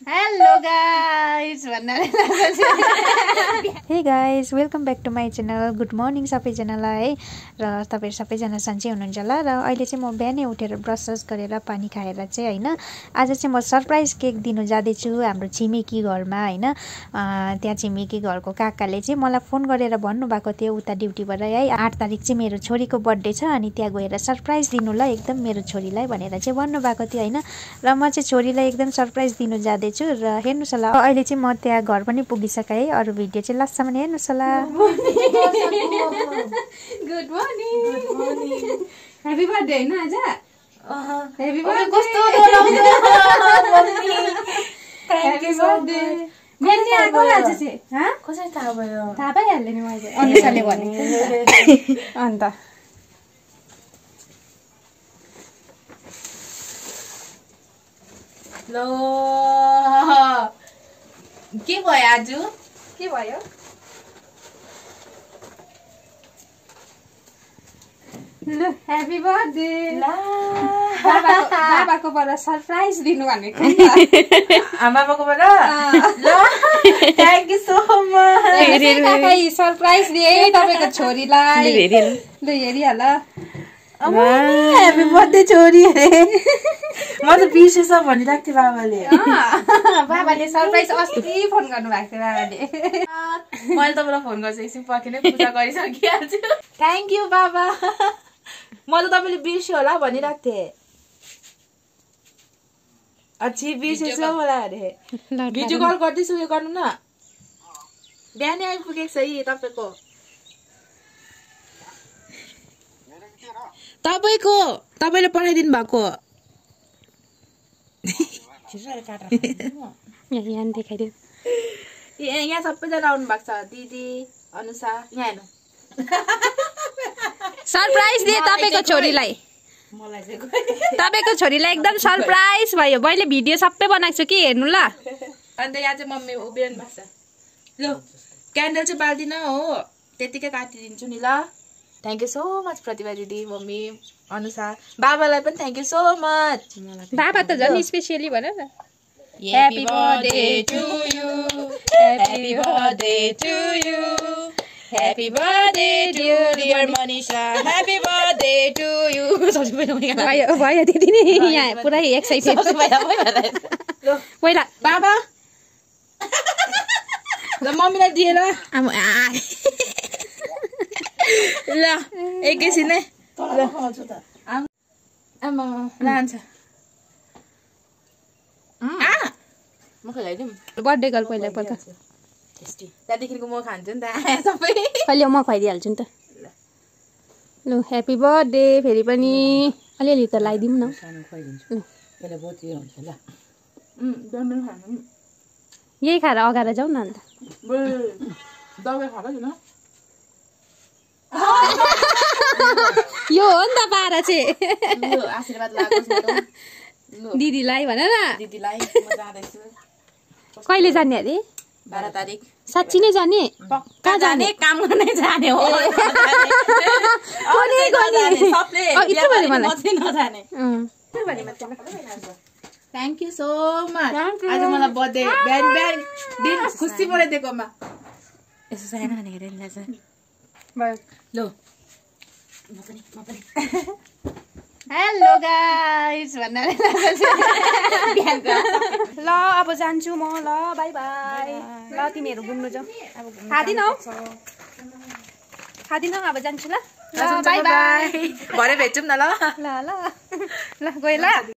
Hello guys hey guys welcome back to my channel. Good morning सबैजनालाई र तपाईहरु सबैजना सन्चै हुनुहुन्छ होला। र अहिले चाहिँ म बिहानै उठेर ब्रस गरेर पानी खाएर चाहिँ हैन आज चाहिँ म सरप्राइज केक दिनु जाँदैछु हाम्रो छिमेकी घरमा हैन। त्यहाँ छिमेकी घरको काकाले चाहिँ मलाई फोन गरेर भन्नुभएको थियो उता ड्युटीबाट है 8 तारिक चाहिँ मेरो छोरीको बर्थडे छ अनि त्यहाँ गएर सरप्राइज दिनु ल एकदम मेरो छोरीलाई भनेर चाहिँ भन्नुभएको थियो हैन। र म चाहिँ छोरीलाई एकदम सरप्राइज दिनु जाँदैछु र हेर्नुस् होला अहिले चाहिँ म त्यहाँ घर पनि पुगिसके है। अरु भिडियो चाहिँ लास्टसम्म हेर्नुस् होला। गुड मर्निङ ह्यापी बर्थडे हैन आज ह्यापी बर्थडे कस्तो डराउँदै mummy thank you so much. मेन आको आज चाहिँ ह कसरी थाहा भयो थाहा पाइहाल्यो नि मैले अनुसारले भने अन्त लो के भयो आज के भयो ल ह्यापी बर्थडे ला बाबाकोबाट सरप्राइज दिनु भनेको नि बाबाकोबाट ल थ्यांक यू सो मच काकाई सरप्राइज दिए तपाईको छोरीलाई ल हेरिहाल ह्यापी बर्थडे छोरी अरे म त बिर्सेछ भनिराख्थे बाबाले बाबाले सरप्राइज अस्ति फोन गर्नु भएको थियो बाबाले मैले तपाईलाई फोन गर्छु एकछिन पर्खिनै पूजा गरिसकिहाल्छु। थ्यांक यू बाबा म त तपाईले बिर्स्यो होला भनिराख्थे अच्छी बिर्सेछ मलाई अरे भिडियो कल गर्दैछु उयो गर्नु न बिहानै आइपुगेको छ है तपाईको तपाईको तपाईले पठाइदिनु भएको यहाँ देखाइदियो यहाँ सबैजना आउनु भएको छ दिदी अनुसा यहाँ हेर्नु सरप्राइज दिए तपाईको छोरीलाई तपाईको छोरीलाई एकदम सरप्राइज भयो। मैले भिडियो सबै बनाएको छु कि हेर्नु ल। अन्त यहाँ चाहिँ मम्मी उभिरहनु भएको छ। ल क्यान्डल चाहिँ बाल्दिन हो त्यतिकै काटिदिन्छु नि ल। थ्यांक यू सो मच प्रतिभा दिदी मम्मी अनुसा बाबालाई पनि थ्यांक यू सो मच। बाबा त झन् स्पेशली भन न Happy birthday to you, happy birthday to you, happy birthday to dear Manisha, happy birthday to you. भयो दिदी नि यहाँ पुरै एक्साइटेड पहिला बाबा ल मम्मीलाई दिएर ल एकैछिन है आमा लान्छ म खुवाइदिउँ बर्थडे गर्ल पहिला पल्ट त्यहाँदेखिको म खान्छु नि त सबै अहिले म खुवाइदिइहाल्छु नि त। ल ह्यापी बर्थडे फेरि पनि अलिअलि त लगाइदिउँ न यही खाएर अगाएर जाउँ न अन्त दबाई खाएको छैन यो हो नि त पारा चाहिँ आशीर्वाद लाग्छ दिदीलाई भन न दिदीलाई म जाँदैछु कहिले जाने अरे 12 तारिक साँच्ची नै जाने कहाँ जाने काम गर्नै जाने हो थ्यांक यू सो मच आज मलाई बर्थडे बिहान बिहान दिन खुसी बनाइदिएकोमा यसो सानो खाने हेरेर ल म पनि हेलो गाइस ल अब जान्छु म ल बाई बाई ल तिमीहरू घुम्नु जाऊ अब खादिनौ अब जान्छु ल बाई बाई भरे भेटौँ न ल ल गए ल।